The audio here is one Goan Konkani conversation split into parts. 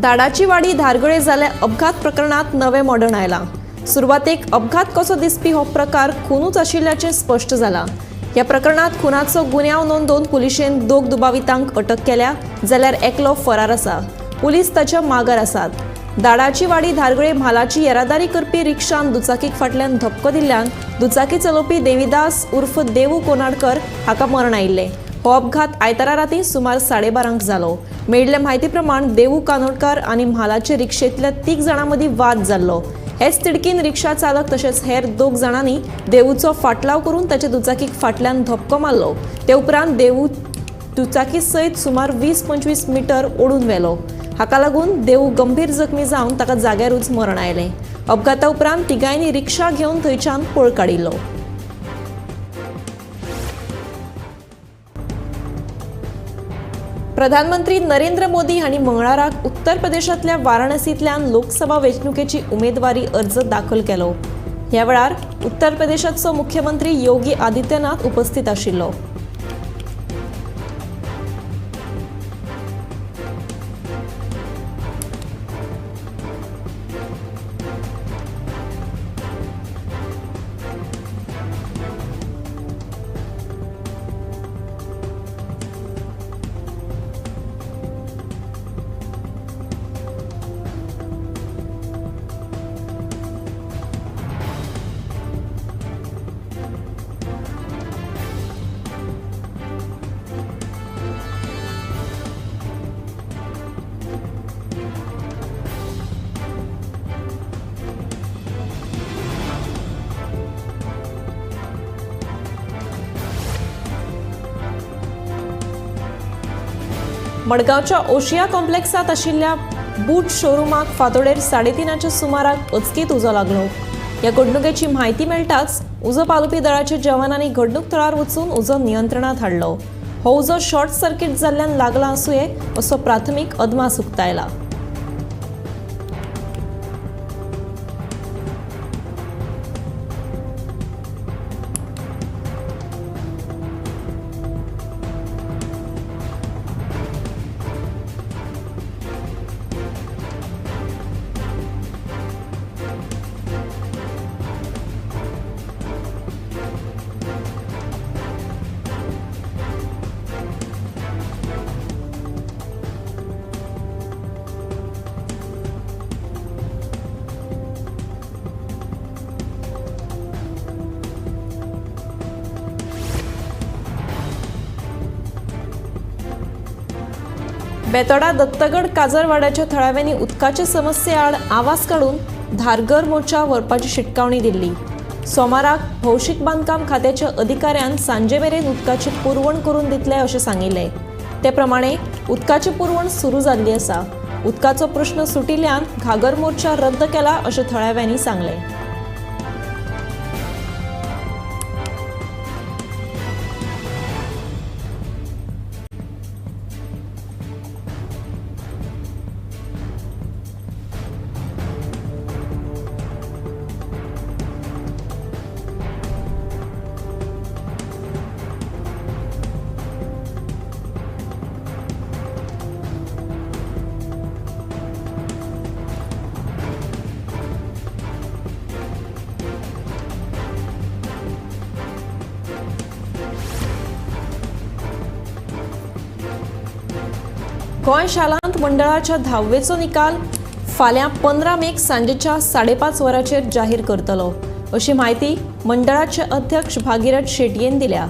दाडाची वाडी धारगळे जाल्ल्या अपघात प्रकरणात नवें मोडण आयलां. सुरवातेक अपघात कसो दिसपी हो प्रकार खुनूच आशिल्ल्याचें स्पश्ट जालां. ह्या प्रकरणात खुनाचो गुन्यांव नोंदोवन पुलिशेन 2 दुबावितांक अटक केल्या, जाल्यार एकलो फरार आसा. पुलीस ताच्या मागार आसात. दाडाची वाडी धारगळे म्हालाची येरादारी करपी रिक्षान दुचाकीक फाटल्यान धपको दिल्ल्यान दुचाकी चलोवपी देवीदास उर्फ देवू कोनाडकर हाका मरण आयिल्लें. हो अपघात आयतारा राती सुमार 12:30 जालो. मेळिल्ले म्हायती प्रमाण देवू कानोडकार आनी म्हालाचे रिक्षेंतल्या 3 जाणां मदीं वाद जाल्लो. हेच तिडकीन रिक्षा चालक तशेंच हेर 2 जाणांनी देवूचो फाटलाव करून ताचे दुचाकीक फाटल्यान धपको मारलो. ते उपरांत देवू दुचाकी सयत सुमार 20-25 मिटर ओडून व्हेलो. हाका लागून देवू गंभीर जखमी जावन ताका जाग्यारूच मरण आयलें. अपघाता उपरांत तिगांयनी रिक्षा घेवन थंयच्यान पळ काडिल्लो. प्रधानमंत्री नरेंद्र मोदी हांणी मंगळाराक उत्तर प्रदेशांतल्या वाराणसींतल्यान लोकसभा वेंचणुकेची उमेदवारी अर्ज दाखल केलो. ह्या वेळार उत्तर प्रदेशाचो मुख्यमंत्री योगी आदित्यनाथ उपस्थित आशिल्लो. मडगांवच्या ओशिया कॉम्प्लेक्सांत आशिल्ल्या बूट शोरुमाक फांतोडेर 3:30 सुमाराक अचकीत उजो लागलो. ह्या घडणुकेची म्हायती मेळटाच उजो पालोवपी दळाच्या जवानांनी घडणूक थळार वचून उजो नियंत्रणांत हाडलो. हो उजो शॉर्ट सर्किट जाल्ल्यान लागला आसुये असो प्राथमीक अदमास उक्तायला. बेतोडा दत्तगड काजरवाड्याच्या थळाव्यांनी उदकाचे समस्ये आड आवाज काडून धारगर मोर्चा व्हरपाची शिटकावणी दिल्ली. सोमाराक भौशीक बांदकाम खात्याच्या अधिकाऱ्यान सांजे मेरेन उदकाची पुरवण करून दितले अशें सांगिल्लें. ते प्रमाणे उदकाची पुरवण सुरू जाल्ली आसा. उदकाचो प्रश्न सुटिल्ल्यान घागर मोर्चा रद्द केला अशें थळाव्यांनी सांगलें. गोंय शालांत मंडळाच्या 10वेचो निकाल फाल्यां 15 मेक सांजेच्या 5:30 वरांचेर जाहीर करतलो अशी म्हायती मंडळाचे अध्यक्ष भागीरथ शेटयेन दिल्या.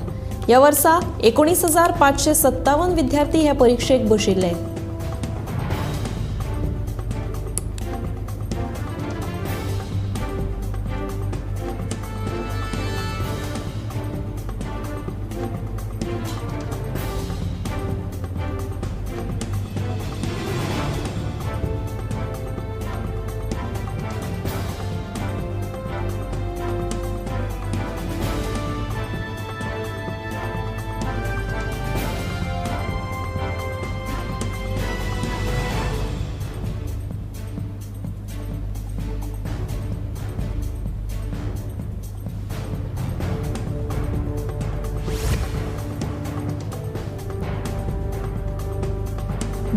ह्या वर्सा 19,557 विद्यार्थी ह्या परिक्षेक बशिल्ले.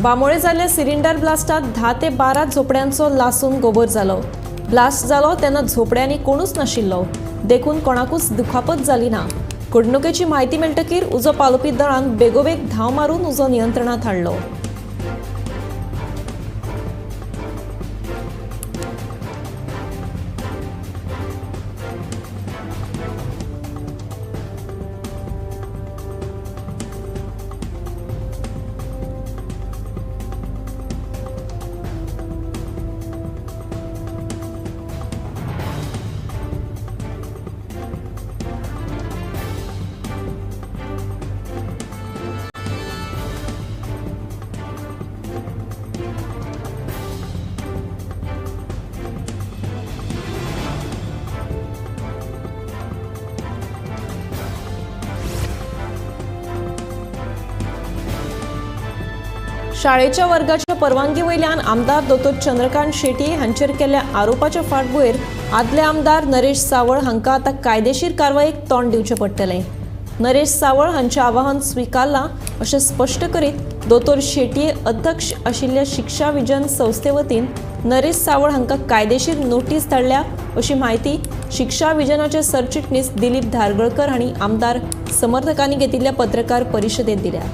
बांबोळे जाल्ल्या सिलिंडर ब्लास्टात 10 ते 12 झोपड्यांचो लासून गोबर जालो. ब्लास्ट जालो तेन्ना झोपड्यांनी कोणूच नाशिल्लो, देखून कोणाकूच दुखापत जाली ना. घडणुकेची म्हायती मेळटकीर उजो पालोवपी दळान बेगोबेग धांव मारून उजो नियंत्रणात हाडलो. शाळेच्या वर्गाच्या परवानगी वयल्यान आमदार दोतोर चंद्रकांत शेट्ये हांचेर केल्ल्या आरोपाच्या फाटभुंयेर आदले आमदार नरेश सावळ हांकां आतां कायदेशीर कारवायेक तोंड दिवचें पडटलें. नरेश सावळ हांचें आवाहन स्विकारलां अशें स्पश्ट करीत दोतोर शेट्ये अध्यक्ष आशिल्ल्या शिक्षा विजन संस्थे वतीन नरेश सावळ हांकां कायदेशीर नोटीस धाडल्या अशी म्हायती शिक्षा विजनाचे सरचिटणीस दिलीप धारगळकर हांणी आमदार समर्थकांनी घेतिल्ल्या पत्रकार परिशदेंत दिल्या.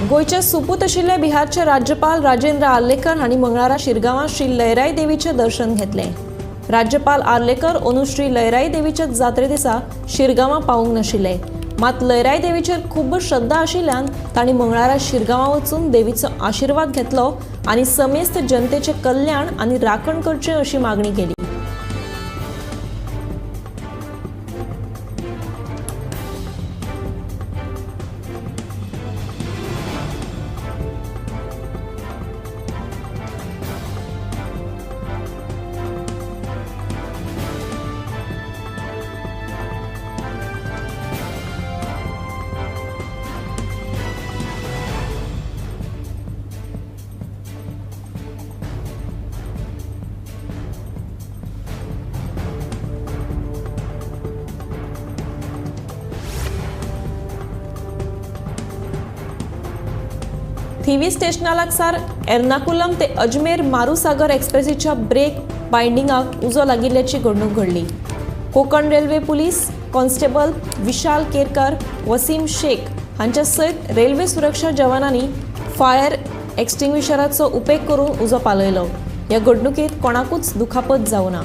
गोंयचे सुपूत आशिल्ले बिहारचे राज्यपाल राजेंद्र आर्लेकर हांणी मंगळारा शिरगांवां श्री लयराई देवीचें दर्शन घेतलें. राज्यपाल आर्लेकर अंदू श्री लयराई देवीच्या जात्रे दिसा शिरगांवां पावूंक नाशिल्ले. मात लयराई देवीचेर खूब श्रद्धा आशिल्ल्यान तांणी मंगळारा शिरगांवां वचून देवीचो आशिर्वाद घेतलो आनी समेस्त जनतेचें कल्याण आनी राखण करचें अशी मागणी केली. थिवी स्टेशना लागसार एर्नाकुलम ते अजमेर मारुसागर एक्सप्रेसीच्या ब्रेक बायंडिंगाक उजो लागिल्ल्याची घडणूक घडली. Konkan railway police constable Vishal Kerkar, Wasim Shaikh हांच्या सयत रेल्वे सुरक्षा जवानांनी फायर एक्स्टिंग्विशराचो उपेग करून उजो पालयलो. ह्या घडणुकेंत कोणाकूच दुखापत जावना.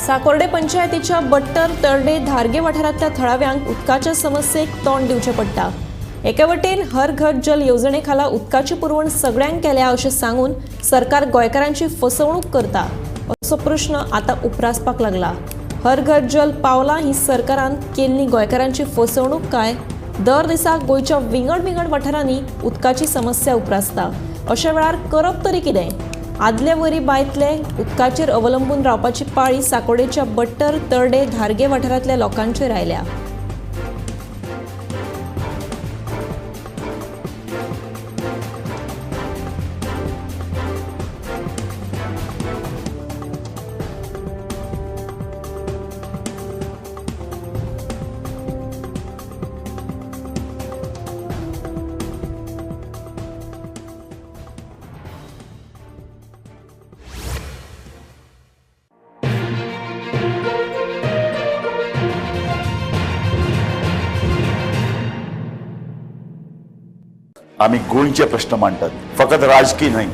साकोर्डे पंचायतीच्या बट्टर तरडे धारगे वाठारांतल्या थळाव्यांक उदकाच्या समस्येक तोंड दिवचें पडटा. एके वटेन हर घर जल येवजणे खाला उदकाची पुरवण सगळ्यांक केल्या अशें सांगून सरकार गोंयकारांची फसवणूक करता असो प्रश्न आतां उप्रासपाक लागला. हर घर जल पावलां ही सरकारान केल्ली गोंयकारांची फसवणूक काय? दर दिसा गोंयच्या विंगड विंगड वाठारांनी उदकाची समस्या उप्रासता. अशा वेळार करप तरी कितें? आदले वरी बांयतले उदकाचेर अवलंबून रावपाची पाळी साकोर्डेच्या बट्टर तरडे धारगे वाठारांतल्या लोकांचेर आयल्या. आमी गोंयचे प्रश्न मांडटात, फकत राजकीय न्हय,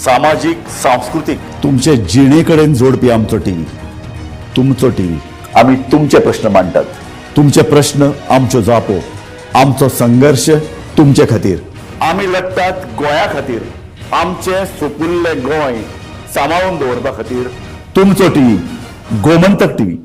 सामाजीक, सांस्कृतीक, तुमचे जिणे कडेन जोडपी आमचो टीव्ही, तुमचो टीव्ही। आमी तुमचे प्रश्न मांडटात, तुमचे प्रश्न आमच्यो जापो, आमचो संघर्श तुमचे खातीर। आमी लडटात गोंया खातीर, आमचें सुपुल्लें गोंय सांबाळून दवरपा खातीर। तुमचो टीव्ही, गोमंतक टीव्ही।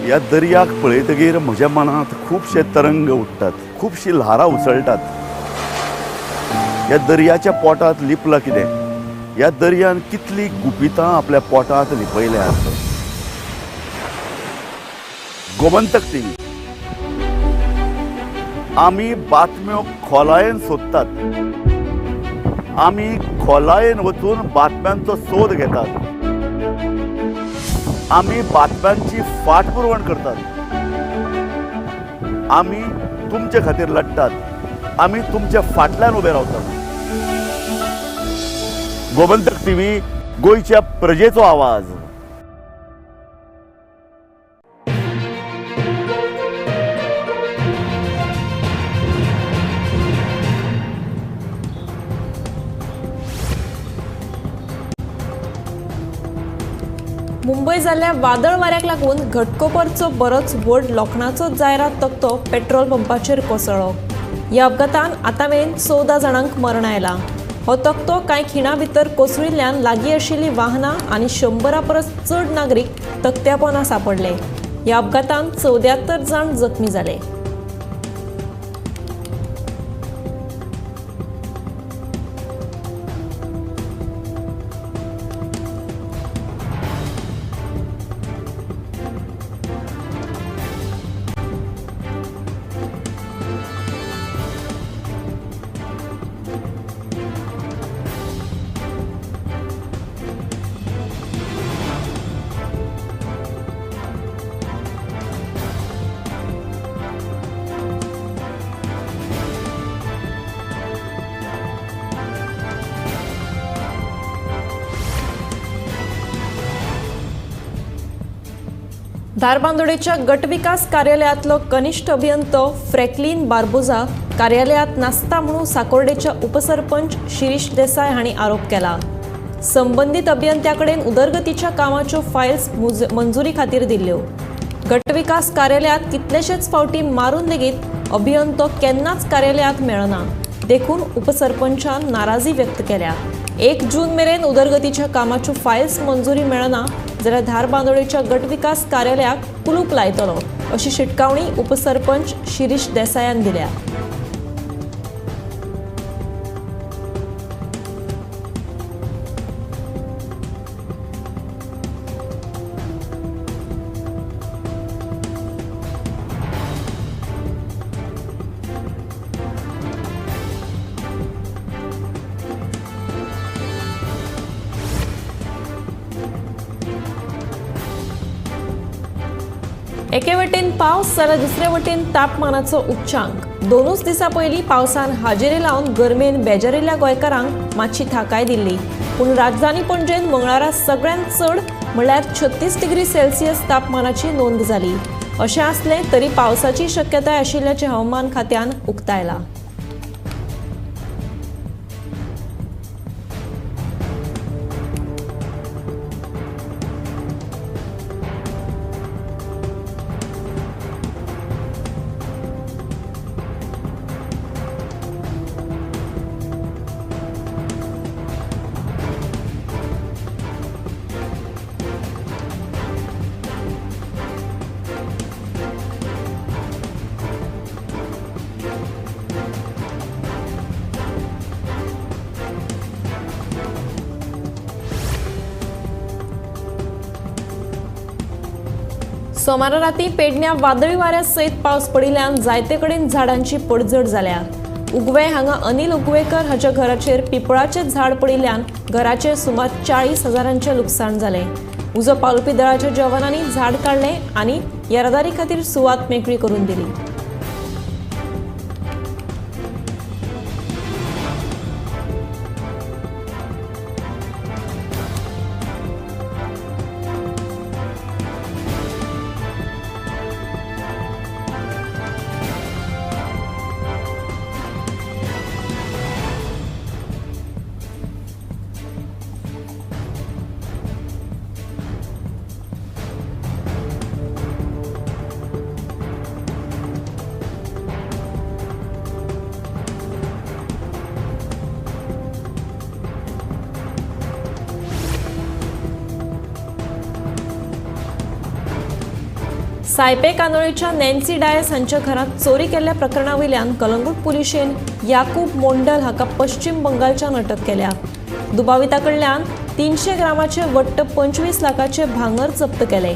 ह्या दर्याक पळयतगीर म्हज्या मनांत खुबशे तरंग उठ्ठात, खुबशी ल्हारां उसळटात। ह्या दर्याच्या पोटांत लिपलां कितें? ह्या दर्यान कितली गुपितां आपल्या पोटांत लिपयल्यात। गोमंतक टीव्ही, आमी बातम्यो खोलायेन सोदतात, आमी खोलायेन वचून बातम्यांचो सोद घेतात, आमी बातम्यांची फाटपुरवण करतात, आमी तुमचे खातीर लडटात, आमी तुमच्या फाटल्यान उबे रावतात। गोमंतक टीव्ही, गोंयच्या प्रजेचो आवाज। मुंबय जाल्ल्या वादळ वाऱ्याक लागून घटकोपरचो बरोच व्हड लोखणाचो जायरात तकटो पेट्रोल पंपाचेर कोसळ्ळो। ह्या अपघातान आतां मेरेन 14 जाणांक मरण आयलां। हो तकटो कांय खिणां भितर कोसळिल्ल्यान लागीं आशिल्लीं वाहनां आनी 100 परस चड नागरीक तकट्यापोना सांपडले। ह्या अपघातान 74 जाण जखमी जाले। धारबांदोडेच्या गटविकास कार्यालयातलो कनिष्ठ अभियंतो फ्रॅकलिन बार्बोजा कार्यालयात नासता म्हणून साकोर्डेच्या उपसरपंच शिरीष देसाय हांणी आरोप केला। संबंधित अभियंत्याकडेन उदरगतीच्या कामाच्यो फायल्स मंजुरी खातीर दिल्ल्यो। गटविकास कार्यालयात कितलेशेच फावटी मारून लेगीत अभियंतो केन्नाच कार्यालयात मेळना, देखून उपसरपंचान नाराजी व्यक्त केल्या। 1 जून मेरेन उदरगतीच्या कामाच्यो फायल्स मंजुरी मेळना जाल्यार धारबांदोडेच्या गटविकास कार्यालयाक कुलूप लायतलो अशी शिटकावणी उपसरपंच शिरीष देसायान दिल्या। एके वटेन पावस जाल्यार दुसरे वटेन तापमानाचो उच्चांक। दोनूच दिसां पयलीं पावसान हाजेरी लावन गरमेन बेजारिल्ल्या गोंयकारांक मातशी थाकाय दिल्ली, पूण राजधानी पणजेन मंगळारा सगळ्यांत चड म्हणल्यार 36 डिग्री सेल्सियस तापमानाची नोंद जाली। अशें आसलें तरी पावसाची शक्यताय आशिल्ल्याचें हवामान खात्यान उक्तायलां। सोमारा राती पेडण्या वादळी वाऱ्या सयत पावस पडिल्ल्यान जायते कडेन झाडांची पडझड जाल्या. उगवे हांगा अनिल उगवेकर हाच्या घराचेर पिपळाचें झाड पडिल्ल्यान घराचेर सुमार 40 हजारांचें लुकसाण जालें. उजो पालोवपी दळाच्या जवानांनी झाड काडलें आनी येरादारी खातीर सुवात मेकळी करून दिली. सायपे कांदोळेच्या नॅन्सी डायस हांच्या घरांत चोरी केल्ल्या प्रकरणा वयल्यान कलंगूट पुलिशेन याकूब मोंडल हाका पश्चिम बंगालच्यान अटक केल्या. दुबाविता कडल्यान 300 ग्रामाचे वट्ट 25 लाखाचे भांगर जप्त केले.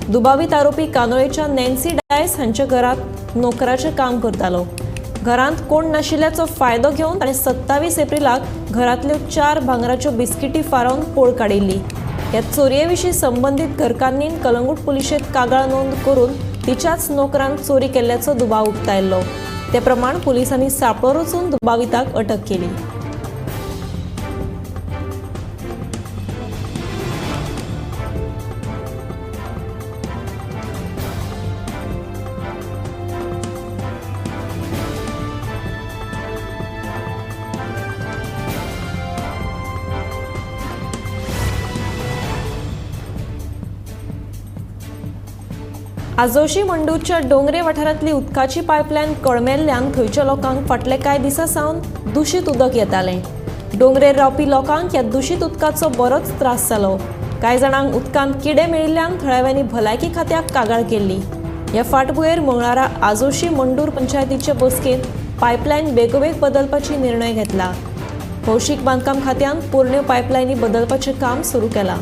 दुबावीत आरोपी कांदोळेच्या नॅन्सी डायस हांच्या घरांत नोकराचें काम करतालो. घरांत कोण नाशिल्ल्याचो फायदो घेवन ताणें 27 एप्रिलाक घरांतल्यो 4 भांगराच्यो बिस्किटी फारावन पोळ काडिल्ली. ह्या चोरये विशीं संबंदीत घरकान्नीन कलंगूट पुलिशेंत कागाळ नोंद करून तिच्याच नोकरान चोरी केल्ल्याचो दुबाव उक्तायल्लो. ते प्रमाण पुलिसांनी सांपळो रचून दुबाविताक अटक केली. आजोशी मंडूरच्या डोंगरे वाठारांतली उदकाची पायपलायन कळमेल्ल्यान थंयच्या लोकांक फाटले कांय दिसां सावन दूषित उदक येतालें. डोंगरेर रावपी लोकांक ह्या दूषित उदकाचो बरोच त्रास जालो. कांय जाणांक उदकांत किडे मेळिल्ल्यान थळाव्यांनी भलायकी खात्याक कागाळ केल्ली. ह्या फाटभुंयेर मंगळारा आजोशी मंडूर पंचायतीचे बसकेंत पायपलायन बेगोबेग बदलपाची निर्णय घेतला. भौशीक बांदकाम खात्यान पोरण्यो पायपलायनी बदलपाचें काम सुरू केलां.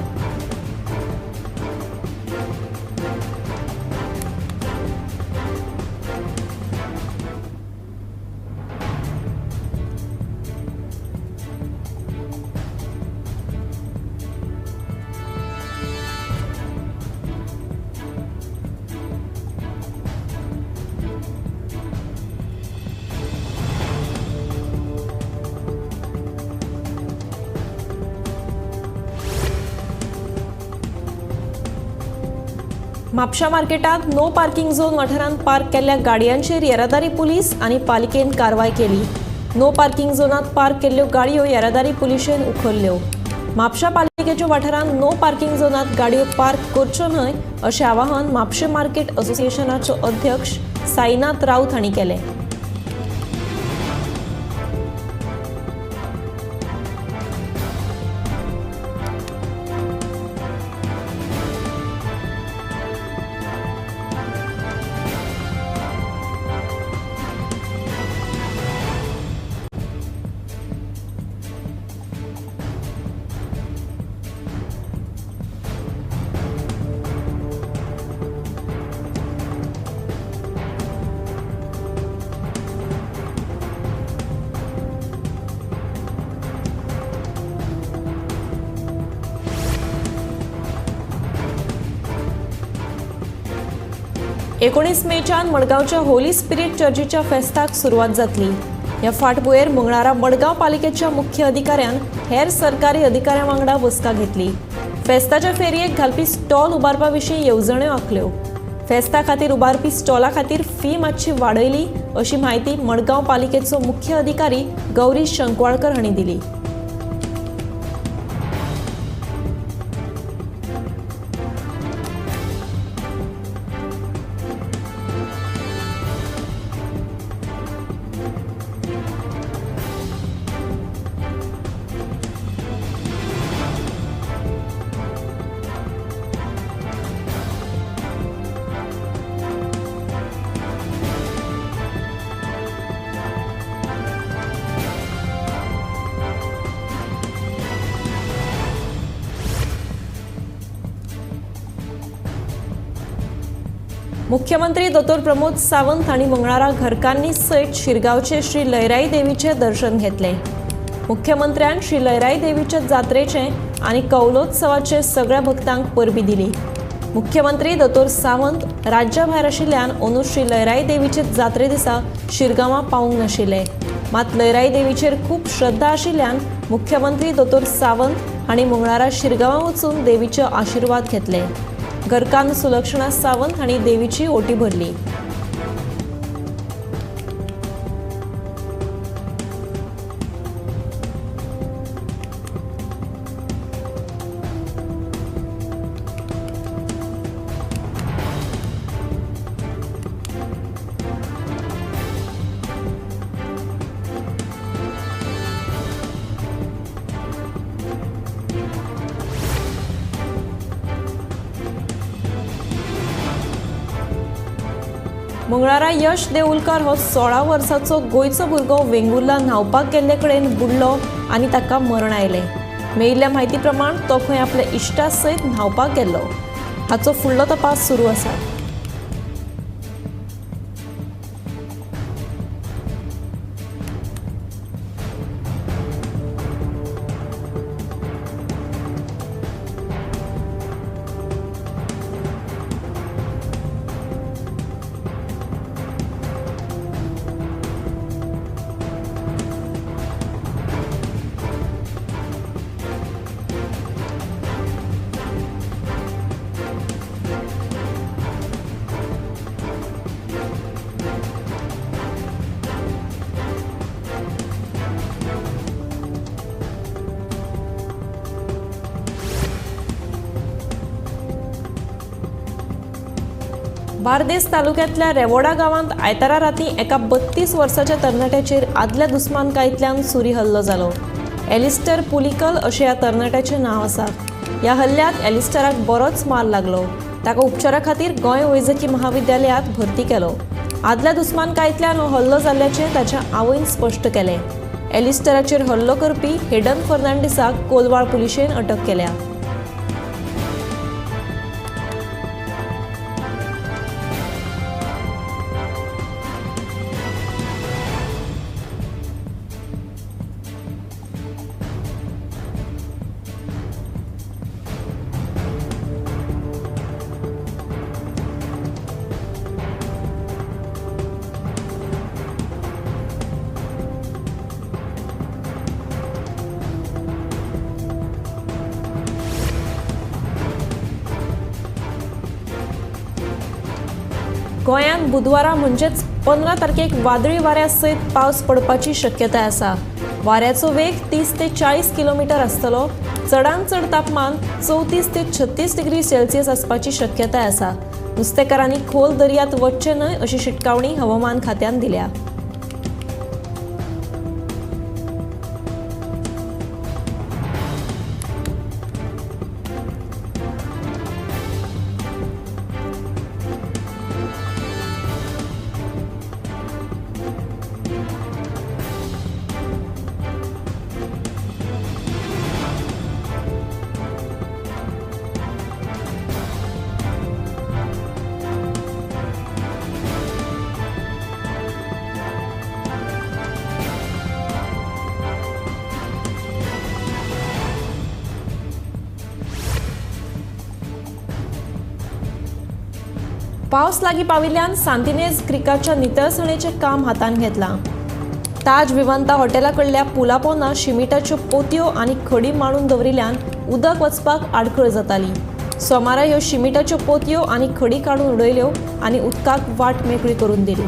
म्हापशा मार्केटात नो पार्किंग झोन वाठारांत पार्क केल्ल्या गाडयांचेर येरादारी पुलीस आनी पालिकेन कारवाय केली. नो पार्किंग झोनांत पार्क केल्ल्यो गाडयो येरादारी पुलिशेन उखल्ल्यो. म्हापशा पालिकेच्या वाठारांत नो पार्किंग झोनांत गाडयो पार्क करच्यो न्हय अशें आवाहन म्हापशें मार्केट असोसिएशनाचो अध्यक्ष साईनाथ राऊत हांणी केलें. एकोणीस मेच्यान मडगांवच्या होली स्पिरीट चर्चीच्या फेस्ताक सुरवात जातली. ह्या फाटभुंयेर मंगळारा मडगांव पालिकेच्या मुख्य अधिकाऱ्यान हेर सरकारी अधिकाऱ्यां वांगडा बसका घेतली. फेस्ताच्या फेरयेक घालपी स्टॉल उबारपा विशीं येवजण्यो आंखल्यो. फेस्ता खातीर उबारपी स्टॉला खातीर फी मातशी वाडयली अशी म्हायती मडगांव पालिकेचो मुख्य अधिकारी गौरी शंकवाळकर हांणी दिली. मुख्यमंत्री दोतोर प्रमोद सावंत हांणी मंगळारा घरकान्नी सयत शिरगांवचे श्री लयराई देवीचें दर्शन घेतलें. मुख्यमंत्र्यान श्री लयराई देवीचे जात्रेचें आनी कौलोत्सवाचे सगळ्या भक्तांक परबीं दिली. मुख्यमंत्री दोतोर सावंत राज्या भायर आशिल्ल्यान अंदू श्री लयराई देवीचे जात्रे दिसा शिरगांवां पावूंक नाशिल्ले. मात लयराई देवीचेर खूब श्रद्धा आशिल्ल्यान मुख्यमंत्री दोतोर सावंत हांणी मंगळारा शिरगांवां वचून देवीचे आशिर्वाद घेतले. घरकान्न सुलक्षणा सावंत हांणी देवीची ओटी भरली. मंगळारा यश देऊलकार हो 16 वर्साचो गोंयचो भुरगो वेंगुर्ला न्हांवपाक गेल्ले कडेन बुडलो आनी ताका मरण आयलें. मेळिल्ल्या म्हायती प्रमाण तो खंय आपल्या इश्टा सयत न्हांवपाक गेल्लो. हाचो फुडलो तपास सुरू आसा. बार्देस तालुक्यांतल्या रेवोडा गांवांत आयतारा राती एका 32 वर्साच्या तरणाट्याचेर आदल्या दुस्मानकायेंतल्यान सुरी हल्लो जालो. एलिस्टर पुलिकल अशें ह्या तरणाट्याचें नांव आसा. ह्या हल्ल्यांत एलिस्टराक बरोच मार लागलो. ताका उपचारा खातीर गोंय वैजकी महाविद्यालयांत भरती केलो. आदल्या दुस्मानकायेंतल्यान हो हल्लो जाल्ल्याचें ताच्या आवयन स्पश्ट केलें. एलिस्टराचेर हल्लो करपी हेडन फर्नांडीसाक कोलवाळ पुलिशेन अटक केल्या. गोंयांत बुधवारा म्हणजेच 15 तारखेक वादळी वाऱ्या सयत पावस पडपाची शक्यताय आसा. वाऱ्याचो वेग 30 ते 40 किलोमिटर आसतलो. चडांत चड तापमान 34 ते 36 डिग्री सेल्सियस आसपाची शक्यताय आसा. नुस्तेकारांनी खोल दर्यांत वचचें न्हय अशी शिटकावणी हवामान खात्यान दिल्या. पावस लागीं पाविल्ल्यान सांतिनेज क्रिकाच्या नितळसणेचें काम हातांत घेतलां. ताज विवांता हॉटेला कडल्या पुलापोना शिमिटाच्यो पोतयो आनी खडी मांडून दवरिल्ल्यान उदक वचपाक आडखळ जाताली. सोमारा ह्यो शिमिटाच्यो पोतयो आनी खडी काडून उडयल्यो आनी उदकाक वाट मेकळी करून दिली.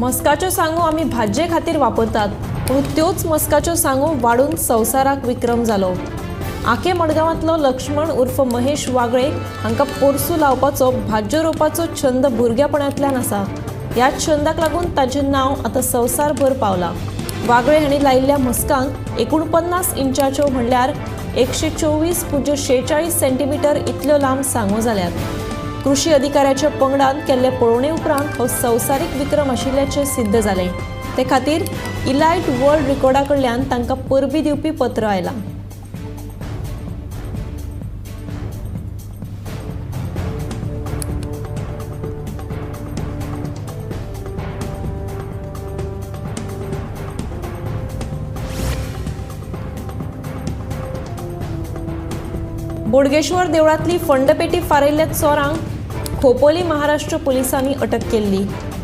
म्हस्काच्यो सांगो आमी भाजये खातीर वापरतात, पूण त्योच म्हस्काच्यो सांगो वाडून संवसाराक विक्रम जालो. आके मडगांवांतलो लक्ष्मण उर्फ महेश वागळे हांकां पोरसूं लावपाचो, भाजयो रोवपाचो छंद भुरगेपणांतल्यान आसा. ह्या छंदाक लागून ताचें नांव आतां संवसारभर पावलां. वागळे हांणी लायिल्ल्या म्हस्कांक 49 इंचाच्यो म्हणल्यार 124.46 सेंटीमिटर इतल्यो लांब सांगो जाल्यात. कृषी अधिकाऱ्याच्या पंगडान केल्ले पळोवणे उपरांत हो संवसारीक विक्रम आशिल्ल्याचें सिद्ध जालें. ते खातीर इलायट वर्ल्ड रिकॉर्डा कडल्यान तांकां परबीं दिवपी पत्र आयलां. बोडगेश्वर देवळांतली फंडपेटी फारयल्ल्या चोरांक खोपोली महाराष्ट्र पुलिसांनी अटक केल्ली.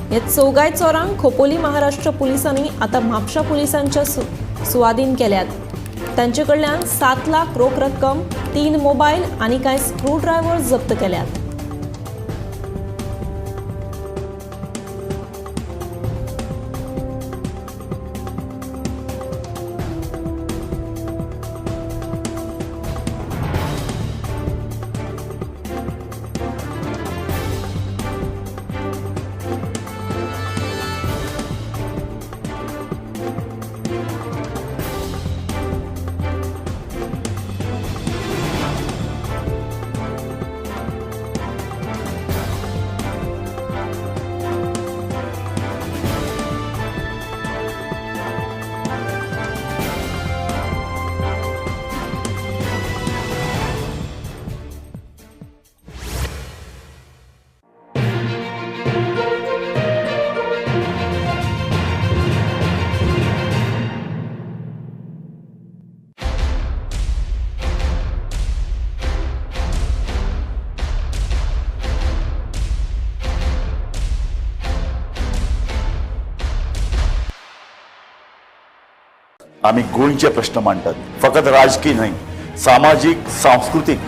ह्या चौगाय चोरांक खोपोली महाराष्ट्र पुलिसांनी आतां म्हापशा पुलिसांच्या सुवादीन केल्यात. तांचे कडल्यान 7 लाख रोख रक्कम, 3 मोबायल आनी कांय स्क्रू ड्रायव्हर जप्त केल्यात. आमी गोंयचे प्रश्न मांडटात, फकत राजकी न्हय, सामाजीक, सांस्कृतीक.